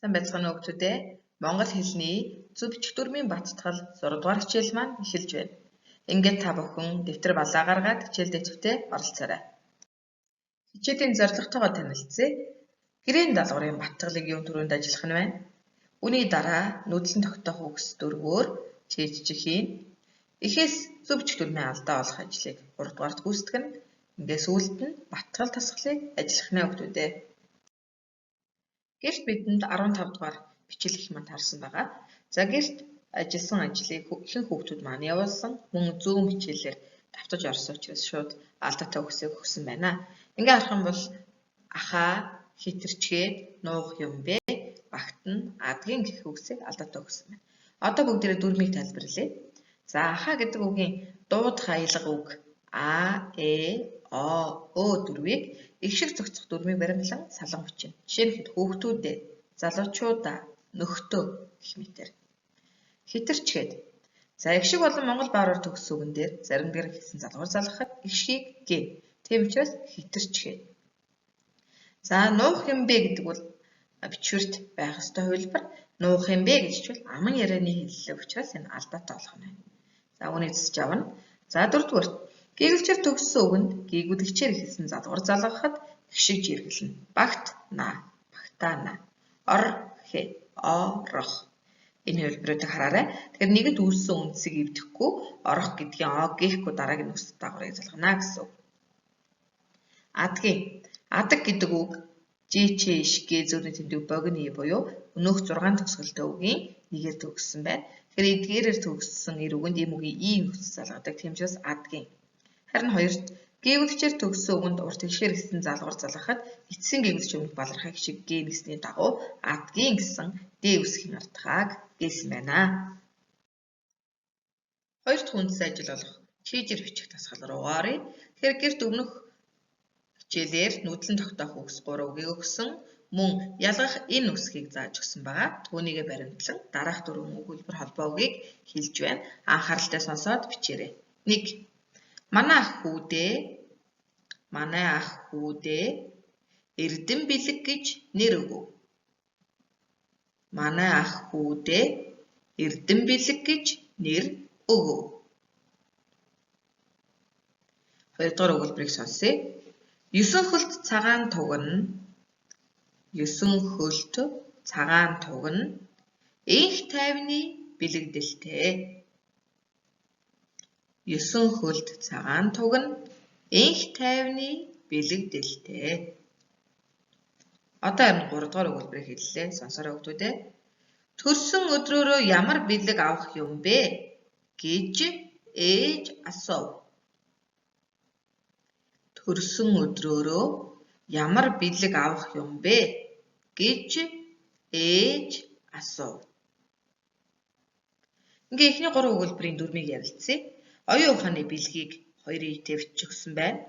Сайн байцгаана уу хүмүүстээ. Монгол хэлний зөв бичих дүрмийн баттгал 6 дугаар хичээл маань эхэлж байна. Ингээд та бүхэн дэвтэр балаа гаргаад хичээл дэвтэртээ оролцоорой. Хичээлийн зорилготойгоо танилцъя. Гэрийн даалгаврын баттгалыг юун түрүүнд ажиллах нь байна. Үүний дараа нүүдэлэн тогтоох үгс дөрвөөр чийжчих хийн. Эхээс зөв бичих дүрмийн алдаа олох ажлыг 3 дугаарт гүйцэтгэнэ. Ингээд сүүлд нь баттгал тасгалыг ажиллах нь хүмүүстээ. Гэрт бидэнд 15 дугаар бичил их маань таарсан байгаа. За гэрт ажилласан ажлыг ихэнх хүүхдүүд маань явуулсан. Мөн зүүн хичээлээр давтаж орсон учраас шууд алдаатай үгсийг өгсөн байна. Ингээ харах юм бол ахаа хитэрчгээд нуух юм бэ? Багт нь адгийн гэх үгсийг алдаатай өгсөн байна. Одоо бүгдээрээ дүрмийг тайлбарлая. За ахаа гэдэг үгийн дуудах аялга үг а, э, о, ө дөрвийг их шиг зохицох дүрмийг баримтлан салан бичнэ. Жишээ нь хүүхдүүдээ, залуучуудаа, нөхдөө гэх мэтэр. Хитэрчгээд. За их шиг болон монгол баараар төгссөн үгэн дээр зарим дээр хэлсэн залгуур залгахад их шигийг г. Тийм учраас хитэрчгээд. За нуух юм бэ гэдэг бол бичвэрт байх ёстой хувилбар. Нуух юм бэ гэж чивэл аман ярианы хэллэг учраас энэ алдаатай болох нь байна. За үүнийг засч авна. За дөрөвдүгээрт гэрэлчээр төгссөн үгэнд гийгүүлэгчээр хэлсэн залгуур залгахад их шиг жиргэлнэ. Багт на, багтаа на. Ор хэ, орох. Энэ хувилбаруудыг хараарай. Тэгэхээр нэгэнт үүссэн үндсийг эвдэхгүй орох гэдгийн о гээхгүй дараагийн нүс дагаврыг залгана гэсэн үг. Адгийн. Адаг гэдэг үг ж ч ш г зүүрний тэмдэг богино и буюу өнөөх 6 төгсгөлтэй үгийн нэгээр төгссөн байна. Тэгэхээр эдгээрээр төгссөн эр үгэнд ийм үгийн и нөхцөл залгадаг. Тийм учраас адгийн. Харин хоёрт гийгүүлэгчээр төгссөн үгэнд урт тэгшгээр гэсэн залгуур залгахад эцсийн гийгүүлэгч өмнөх балархай шиг г гэсний дагуу адгийн гэсэн д үсгийн ардхааг гээсэн байна. Хоёр дахь үндсэн ажил болох чийжэр бичих дасгал руугаа оръё. Тэгэхээр гэрт өмнөх хичээлээр нүүдэлэн тогтоох үгс 3 үгийг өгсөн. Мөн ялгах энэ үсгийг зааж өгсөн байгаа. Түүнийгээ баримтлан дараах дөрвөн өгүүлбэр холбоо үгийг хэлж байна. Анхааралтай сонсоод бичээрэй. 1. Манай ах хүүдээ, манай ах хүүдээ Эрдэм бэлэг гэж нэр өгөв. Манай ах хүүдээ Эрдэм бэлэг гэж нэр өгөв. Хоёрдугаар өгүүлбэрийг сонсъё. Есөн хөлт цагаан тугна. Есөн хөлт цагаан тугна. Энх тайвны бэлэгдэлтэй. Есөн хөлт цагаан тугна. Энх тайвны бэлэгдэлтэй. Одоо харин 3 дугаар өгүүлбэрийг хэллээ. Сонсороо өгдүүдээ. Төрсөн өдрөөрөө ямар бэлэг авах юм бэ гэж ээж асуув. Төрсөн өдрөөрөө ямар бэлэг авах юм бэ гэж ээж асуув. Ингээ эхний 3 өгүүлбэрийн дүрмийг ярилцъя. Оюун ухааны бэлгийг 2 итээ биччихсэн байна.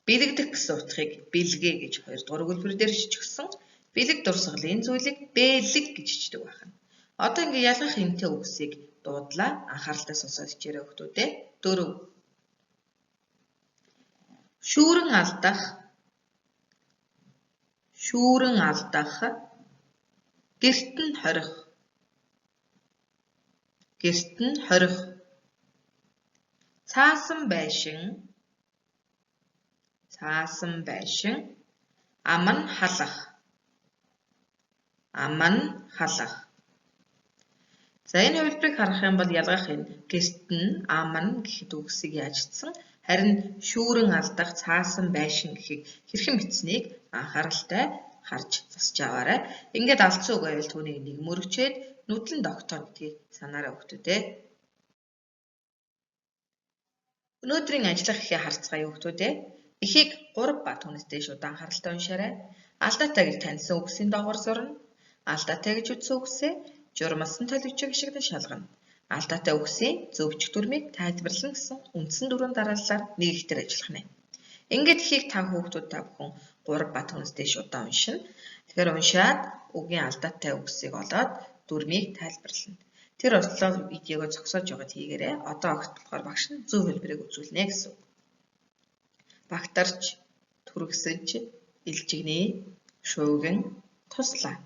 Бэлэгдэх гэсэн утгыг бэлгээ гэж 2 дугаар өгүүлбэр дээр биччихсэн. Бэлэг дурсгалын зүйлийг бэлэг гэж бичдэг байна. Одоо ингээ ялгах энтэй үгсийг дуудлаа. Анхааралтай сонсоод хичээрэй хүмүүстээ. 4. Шүүрэн алдах, шүүрэн алдах, гэрт нь хорих, гэрт нь хорих. Цаасан байшин, цаасан байшин, ам нь халах, ам нь халах. За энэ хувилбарыг харах юм бол ялгах энэ гэрт нь, ам нь гэхэд үгсийг яажтсан. Харин шүүрэн алдах, цаасан байшин гэхийг хэрхэн бичсэнийг анхааралтай харж засч аваарай. Ингээд алдсан үг байвал түүнийг нэг мөрөгчээд нүдлэн доктор гэдгийг санаарай хүмүүстээ. Өнөөдрийн ажиллах ихээ харцгаая хүмүүстээ. Эхийг 3 ба түүнээс дээш удаан анхааралтай уншаарай. Алдаатай гэж таньсан үгсийн доогуур зурна. Алдаатай гэж үзсэн үгсээ журмалсан толивчийг ашиглан шалгана. Алдаатай үгсийн зөв бичих дүрмийг тайлбарлана гэсэн үндсэн дөрвөн дарааллаар нэг ихтер ажиллах нь. Ингээд эхийг та хүүхдүүд та бүхэн 3 ба түүнээс дээш удаан уншина. Тэгэхээр уншаад үгийн алдаатай үгсийг олоод дүрмийг тайлбарлана. Тэр болтлоо видеого зогсоож байгаад хийгээрэй. Одоо огт болохоор багш нь зөв хэлбэрийг үзүүлнэ гэсэн үг. Багтарч, түргэсэж, илжигнэ, шуугин, туслаа.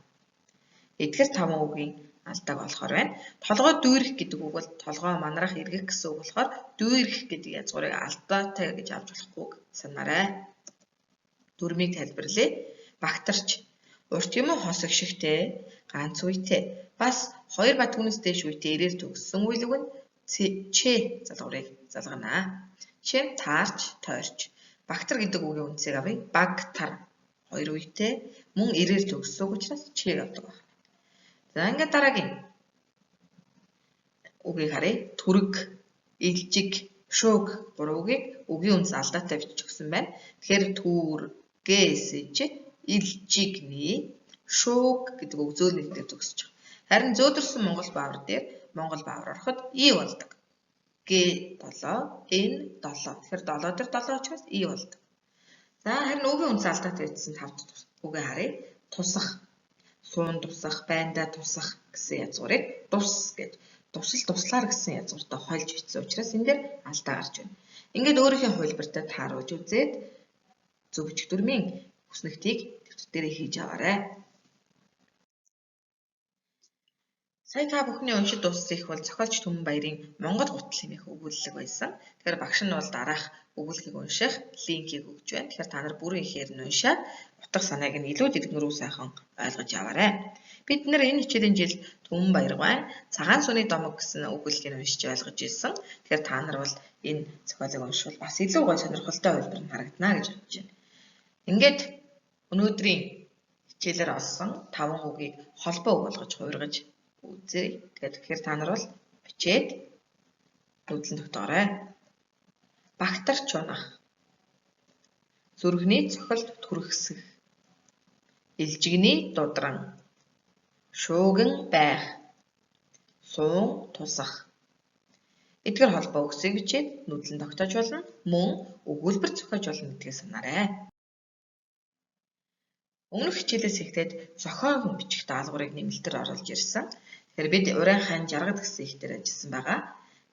Эдгээр 5 үгийн алдааг олохоор байна. Толгой дүүрэх гэдэг үг бол толгой манрах эргэх гэсэн үг болохоор дүүрэх гэдэг язгуурыг алдаатай гэж авч болохгүйг санаарай. Дүрмийг тайлбарлая. Багтарч урт юм уу хосог шигтэй ганц үетэй бас 2 ба түүнээс дээш үетэй эрээр төгссөн үйл үг нь ч залгуурыг залгана. Жишээ нь таарч, тойрч. Багтар гэдэг үгийн үндсийг авъя. Баг, тар 2 үетэй мөн эрээр төгссөн үг учраас ч-г авдаг байна. За ингээд дараагийн үгийг харъя. Түрэг, илжиг, шууг 3 үгийг үгийн үндэс алдаатай бичиж өгсөн байна. Тэгэхээр түүр, г, с, ч, илжигний, шууг гэдэг үг зөөл нэрээр төгсөж байгаа. Харин зөөдөрсөн Монгол баавар дээр Монгол баавар ороход и болдог. Г 7, Н 7. Тэгэхээр 7 дээр 7 учраас и болдог. За харин үгийн үндэс алдаатай бичсэн 5 үгээ харъя. Тусах, суун тусах, байндаа тусах гэсэн язгуурыг тус гэж тусал туслаар гэсэн язгууртай хольж бичсэн учраас энэ дээр алдаа гарч байна. Ингээд өөрийнхөө хувилбартай тааруулж үзээд зөв бичих дүрмийн хүснэгтийг төвчдөрөө дээрээ хийж аваарай. Сая та бүхний уншид дууссан их бол зохиолч Түмэн Баярын Монгол гутал хэмээх өгүүлэлэг байсан. Тэгэхээр багш нь бол дараах өгүүлгийг унших линкийг өгч байна. Тэгэхээр та нар бүрэн ихээр нь уншаад утга санааг нь илүү дэлгэрэнгүй сайхан ойлгож аваарай. Бид нэр энэ хичээлийн жил Түмэн Баяргайн Цагаан сууны домог гэсэн өгүүлгийг уншиж ойлгож ирсэн. Тэгэхээр та нар бол энэ зохиолыг уншвал бас илүү гоё сонирхолтой хувилбар нь харагдана гэж бодож байна. Ингээд өнөөдрийн хичээлээр олсон 5 үгийг холбоо үг болгож хувиргаж үзье. Тэгээд тэгэхээр та нар бол бичээд нүдлэн тогтоорой. Багтарч унах. Зүрхний цохилт түрхсэх. Илжигний дудран. Шууган байх. Суун тусах. Эдгээр холбоо үгсийг бичээд нүдлэн тогтоож болно. Мөн өгүүлбэр зохиож болно гэдгийг санаарай. Өмнөх хичээлээс эхлээд зохион бичих даалгаврыг нэмэлтээр оруулж ирсэн. Тэгэхээр бид урайн хань жаргал гэсэн их дээр ажилласан байгаа.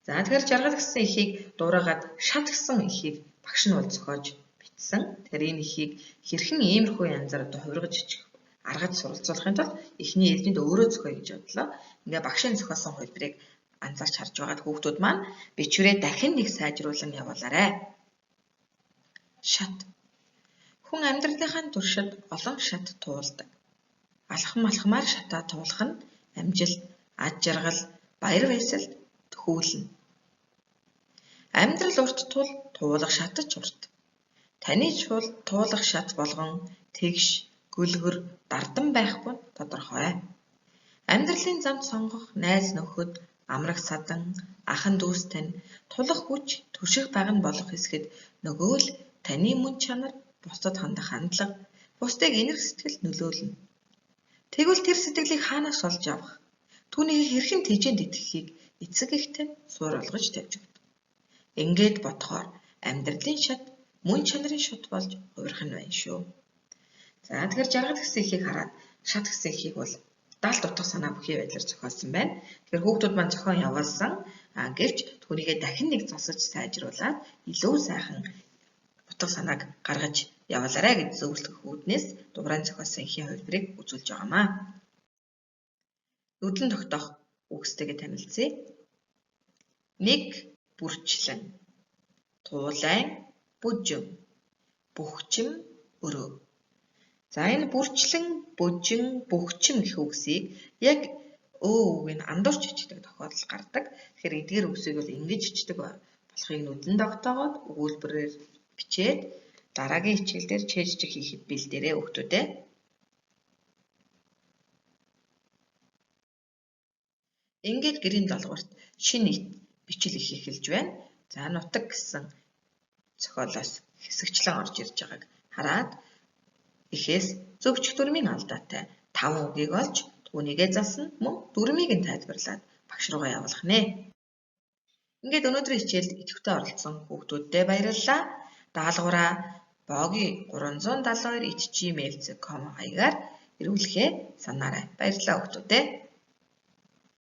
За тэгэхээр жаргал гэсэн ихийг дуурайгаад шат гэсэн ихийг багш нь бол зохиож бичсэн. Тэгэхээр энэ ихийг хэрхэн иймэрхүү янзаар одоо хувиргаж бичих аргад суралцуулахын тулд эхний ээлжинд өөрөө зохио гэж бодлоо. Ингээ багшийн зохиосон хувилбарыг анзаарч харж байгаад хүүхдүүд маань бичвэрээ дахин нэг сайжруулан явуулаарай. Шат. Хүн амьдралынхаа туршид олон шат туулдаг. Алхам алхмаар шатаа туулах нь амжилт, ад жаргал, баяр баясгалд төхөөлнө. Амьдрал урт тул туулах шат ч урт. Таны чул туулах шат болгон тэгш, гөлгөр, дардан байхгүй нь тодорхой. Амьдралын замд сонгох найз нөхөд, амрах садан, ахан дүүс тань, тулах хүч, түшиг багна болох хэсгэд нөгөө л таны мөн чанар, бусдад хандах хандлага, бусдыг энэрх сэтгэл нөлөөлнө. Тэгвэл тэр сэтгэлийг хаанаас олж авах? Түүнийг хэрхэн тэжээнд итгэхийг эцэг эх тань суур болгож тавьж өгдөг. Ингээд бодохоор амьдралын шат мөн чанарын шат болж хувирах нь байна шүү. За тэгэхээр жаргал гэсэн ихийг хараад шат гэсэн ихийг бол далд утга санаа бүхий байдлаар зохиосон байна. Тэгэхээр хүүхдүүд маань зохион явуулсан. Гэвч түүнийгээ дахин нэг засаж сайжруулад илүү сайхан утга санааг гаргаж явуулаарай гэж зөвлөх үүднээс дуурайн зохиосон эхийн хувилбарыг үзүүлж байгаамаа. Нүдлэн тогтоох үгстэйгээ танилцъя. Нэг бүрчлэн, туулайн, бүжин, бүхчим, өрөө. За энэ бүрчлэн, бүжин, бүхчим гэх үгсийг яг өө үг нь андуурч бичдэг тохиолдол гардаг. Тэгэхээр эдгээр үгсийг бол ингэж бичдэг болохыг нүдлэн тогтоогоод өгүүлбэрээр бичээд дараагийн хичээл дээр чэйжчих хийхэд бэлдээрэй хүүхдүүдээ. Ингээд гэрийн долгуурт шинэ бичил их эхэлж байна. За нутаг гэсэн зохиолоос хэсэгчлэн орж ирж байгааг хараад эхээс зөвчих дүрмийн алдаатай 5 үгийг олж түүнийгээ засна мөн дүрмийг нь тайлбарлаад багш руугаа явуулах нэ. Ингээд өнөөдрийн хичээлд идэвхтэй оролцсон хүүхдүүддээ баярлалаа. Даалгавраа боги372@gmail.com хаягаар ирүүлэхээ санаарай. Баярлалаа хүүхдүүдээ.